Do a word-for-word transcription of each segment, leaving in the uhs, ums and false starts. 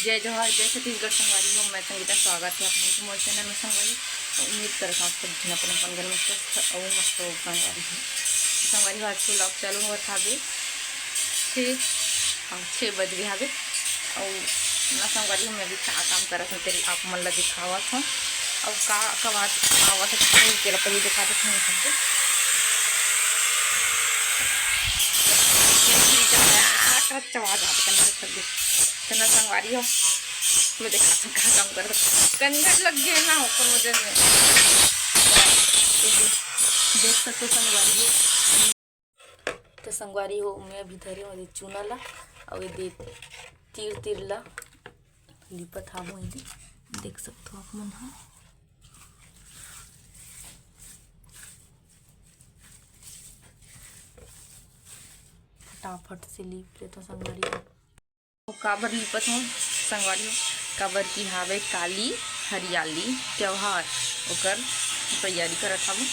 जय जोहार, जय छत्तीसगढ़ संगवारी हो। मैं संगीता, स्वागत है आप मन के मोर चैनल में संगवारी। तो उम्मीद करत हूँ आप सब झन अपन अपन घर में स्वस्थ अउ मस्त हो संगवारी हो। तो संगवारी हो, आज के vlog चालू होवत हावे छः, हाँ, छः बज गए हावे। अउ ना संगवारी हो, मैं अभी का काम करत हूँ, तेल आप मन ला दिखावत हूँ। अउ का, का आवाज आवत है, तेला पहले दिखा देते हैं सबको। तेल फ्रीजर में आटा चबा जात है, तेला संगवारी हो। मैं देखा था का काम कर, कंजर लग गए ना, ओकर वजह से। देख सकते हो संगवारी हो। तो संगवारी हो, मैं अभी धरे हूँ ये चूना ला, अउ ये दे तीर तीर ला लिपत हावो, ये दे देख सकते हो आप मन हा। फटाफट से लीप लेथों संगवारी हो। अउ काबर लिपत हूँ संगवारी हो, काबर कि हावे काली हरियाली त्योहार, ओकर तैयारी करत हावों।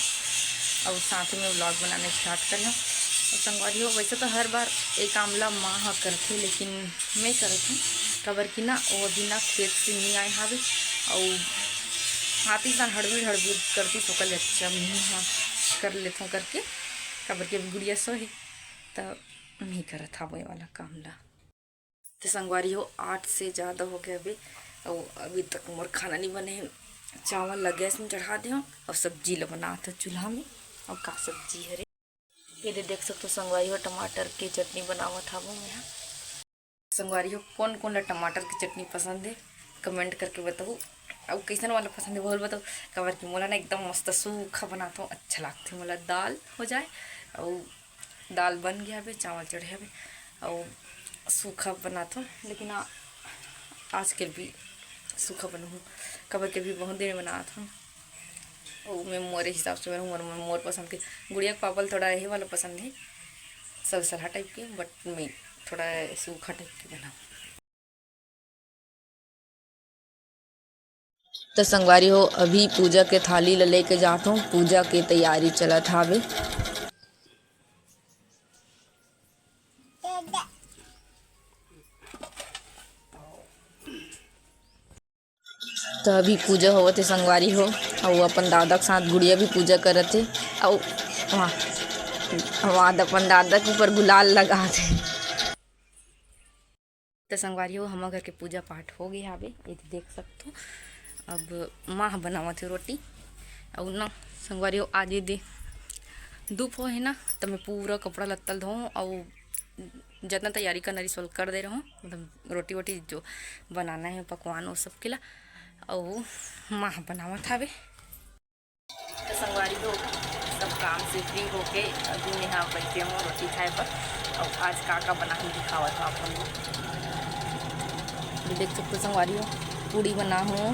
अउ साथ में vlog बनाना start करे हूँ। अउ संगवारी हो, वैसे तो हर बार ये काम ला माँ ह करथे, लेकिन मैं करत हूँ, काबर कि ना वो अभी ना खेत से नहीं आए हावे, अउ आतिस ना हड़बीड़ हड़बीड़ करतिस, ओकर ले अच्छा मैं ह कर लेथों करके, काबर कि अभी गुड़िया सो हे, त मैं करत हावों ये वाला काम ला। तो संगवारी हो, आठ से ज़्यादा हो गया अभी, अउ अभी तक मोर खाना नहीं बने हे। चावल ला गैस में चढ़ा दे हूँ अउ सब्जी ला बनात हूँ चूल्हा में। अउ का सब्जी हरे, ये दे देख सकते हो संगवारी हो, टमाटर के चटनी बनावत हावों मैं ह। संगवारी हो, कौन कौन ला टमाटर के चटनी पसंद है, comment करके बताओ। अउ कैसन वाला पसंद है, वो बताओ, काबर कि मोला ना एकदम मस्त सूखा बनात हूँ, अच्छा लागथे मोला। दाल हो जाए, अउ दाल बन गया हवे, चावल चढ़े हवे, अउ सूखा बनात हूँ, लेकिन आ, आज के भी सूखा बनहूँ, काबर के भी बहुत दिन बनात हूँ। अउ मैं मोरे हिसाब से बनहूँ, मोर, मोर पसंद के। गुड़िया के पापा ल थोड़ा यही वाला पसंद है, सलसलहा type के, but मैं थोड़ा सूखा type के बनाऊँ। तो संगवारी हो, अभी पूजा के थाली ल लेके जात हूँ, पूजा के तैयारी चलत हावे। तो अभी पूजा होवत हे संगवारी हो, अउ अपन दादा के साथ गुड़िया भी पूजा करत हे, अउ वहाँ, वहाँ अपन दादा के ऊपर गुलाल लगात हे। तो संगवारी हो, हमर घर के पूजा पाठ हो गए हावे, ये तो देख सकथो। अब माँ ह बनावत हे रोटी, अउ ना संगवारी हो, आज ये दे धूप हो हे ना, तो मैं पूरा कपड़ा लत्ता ल धोऊँ, अउ जितना तैयारी करना रही, सब कर दे रहूँ, मतलब रोटी वोटी जो बनाना है, पकवान, वो सब के ला। अउ माँ ह बनावत हावे। तो संगवारी हो, सब काम से free होके अभी मैं यहाँ बैठे हूँ रोटी खाए बर। अउ आज का का बना हूँ दिखावत हूँ आप मन को। ये देख सकते हो संगवारी हो, पूड़ी बना हूँ,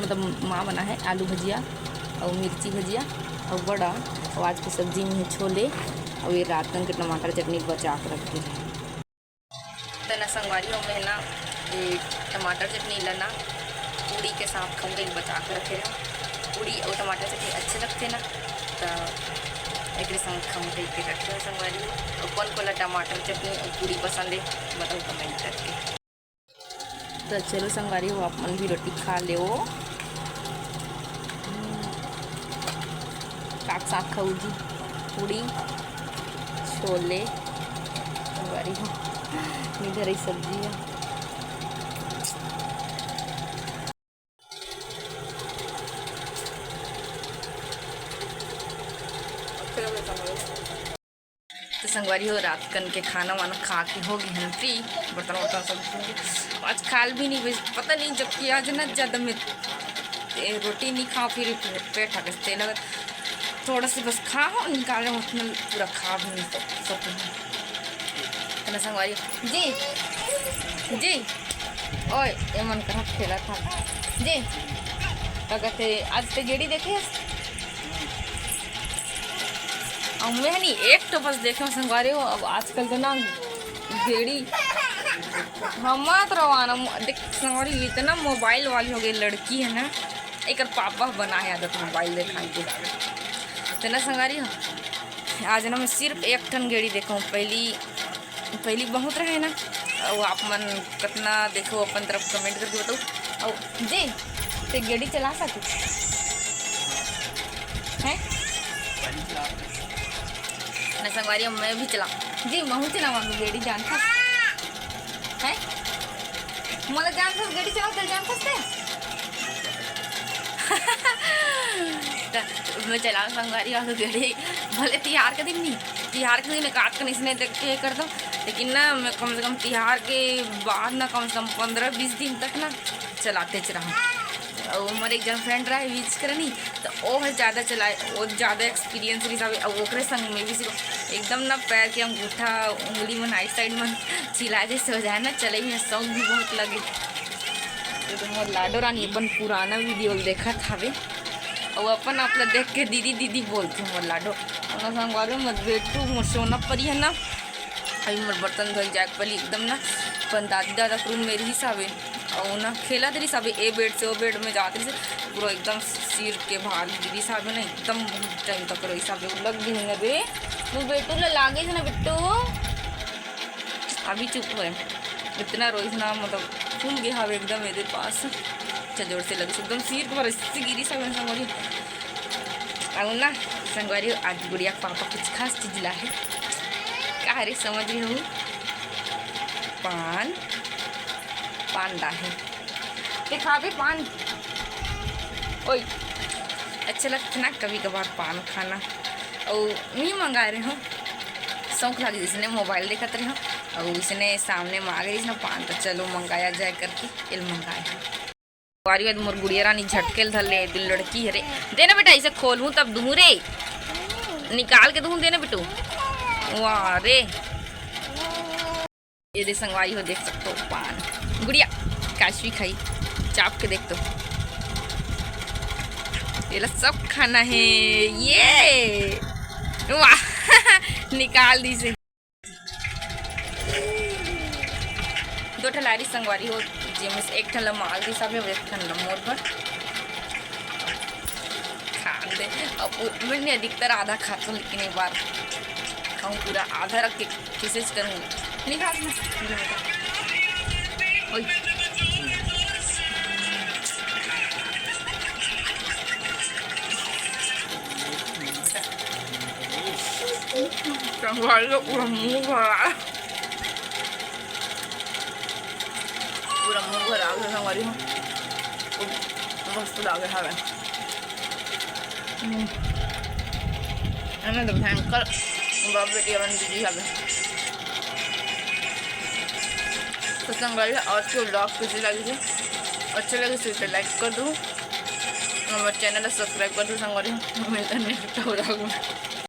मतलब माँ बना है, आलू भजिया अउ मिर्ची भजिया अउ बड़ा। अउ आज के सब्जी में है छोले, अउ ये रात कन के टमाटर चटनी बचा के रखे हैं। तो ना संगवारी हो, मैं ना ये टमाटर चटनी ला ना पूड़ी के साथ खाऊँ कहीं बचा के रखे रहूँ। पूड़ी अउ टमाटर चटनी अच्छे लगते ना, तो एक संग खाऊँ कहीं के रखे हो संगवारी हो। और कौन कौन ला टमाटर चटनी और पूड़ी पसंद है, बताओ comment करके। तो चलो संगवारी हो, आप मन भी रोटी खा ले। काक साग खाऊ जी, पूड़ी, छोले, संगवारी हो, इधर ही सब्जी है। तो संगवारी हो, रात कन के खाना वाना खा के हो गए हम free, बर्तन वर्तन सब धो के। आज खाल भी नहीं, बस पता नहीं, जबकि आज ना ज़्यादा मैं ए, रोटी नहीं खाओ, फिर पेट हकसते लगत। थोड़ा सा बस खाओ, निकाल रहे हो, उतना पूरा खा भी नहीं सक-, सकते हैं। इतना संगवारी जी, जी, ओए, ये मन करा खेला था जी। का कहते, आज ते गेड़ी देखे? अउ मैं नहीं, एक तो बस देखे संगवारी हो। अब आजकल तो ना गेड़ी, हम मत रवाना मो-, देख संगवारी, इतना mobile वाली हो गई लड़की है ना, एकर पापा बना है आदत mobile देखाए के। तो ना संगवारी हो, आज ना मैं सिर्फ एक ठन गेड़ी देखा हूँ। पहली, पहली बहुत रहे ना, अउ आप मन कतना देखो, अपन तरफ कमेंट करके बताओ। अउ जी, ते गेड़ी चला सकू हैं? न संगवारी, मैं भी चला जी, महू चलावा गेड़ी, जानथस हैं? मोला जानथस, गेड़ी चलाओ, चल जानथस ते। त मैं चलाओ संगवारी वाला गेड़ी, भले तिहार के दिन नहीं, तिहार के दिन एक आध कन इसने देख के कर दो, लेकिन ना, मैं कम से कम तिहार के बाद ना, कम से कम पंद्रह बीस दिन तक ना चलाते च रहूँ। अउ मोर एक जन फ्रेंड रहे बीच करनी, तो वो है ज़्यादा चलाए, वो ज़्यादा एक्सपीरियंस रहिस हवे। अउ ओकरे संग में भी सिर्फ एकदम ना पैर के अंगूठा, उंगली मन, आई साइड मन चिल्ला जैसे हो जाए ना, चले में शौक भी बहुत लगे। ये तो मोर लाडो रानी अपन पुराना वीडियो देखत हवे, अउ अपन आप ला देख के दीदी दीदी बोलथे मोर लाडो। ओना संगवारी, मोर बेटू, मोर सोना परी है ना, अभी मोर बर्तन धोए जाए के पहले एकदम ना अपन दादी दादा के रूम में रहिस हवे, अउ ना खेलत रहिस हवे, ए बेड से ओ बेड में जात रहिस, पूरा एकदम सिर के भार गिरिस हवे ना, एकदम बहुत टाइम तक रहिस हवे, उ लग गई ना बे, वो बेटू ला लागे ना बिट्टू, अभी चुप है, इतना रोइस ना, मतलब फूल गया हवे एकदम एदे पास, अच्छा जोर से लगिस, एकदम सिर के भार ऐसे गिरिस हवे संगवारी। अउ ना संगवारी, आज गुड़िया के पापा कुछ खास चीज ला है। का रे, समझ रही हो? पान, पान ला है। ते खाबे पान? ओए, अच्छा लगता ना कभी कभार पान खाना। अउ नहीं मंगा रहे हो, शौक लगे, इसने मोबाइल देखत रहे हो, अउ इसने सामने मांग रही ना पान, तो चलो मंगाया जाए करके एल मंगाए हो। बारी बाद मोर गुड़िया रानी झटके ल धर ले, तू लड़की हरे। दे ना बेटा, इसे खोलहूँ तब दूँ रे, निकाल के दूँ, दे ना बेटू। वाह रे, ये दे संगवारी हो, देख सकते हो पान। गुड़िया काशवी खाई, चाप के देख तो, ये ला सब खाना है। ये वाह निकाल दी से। दो ठन लारी संगवारी हो, जेमे से एक ठन ला माल दिस हवे, एक ठन ला मोर बर। खा दे। अब उ-, मैं अधिकतर आधा खाथों, लेकिन एक बार खाऊं पूरा, आधा रख के कोशिश करूं। नहीं खा सकते। ओए। संगवारी का पूरा मुंह भरा है। पूरा मुंह भरा है संगवारी हो। मस्त लागे हवे। हम्म। एमे तो भयंकर बाप बेटी अपन दीदी हवे। तो संगवारी, आज के vlog कैसे लगे थे? अच्छे लगे तो लाइक कर दो, हमारे चैनल सब्सक्राइब कर दो संगवारी। मिलते हैं नेक्स्ट vlog में।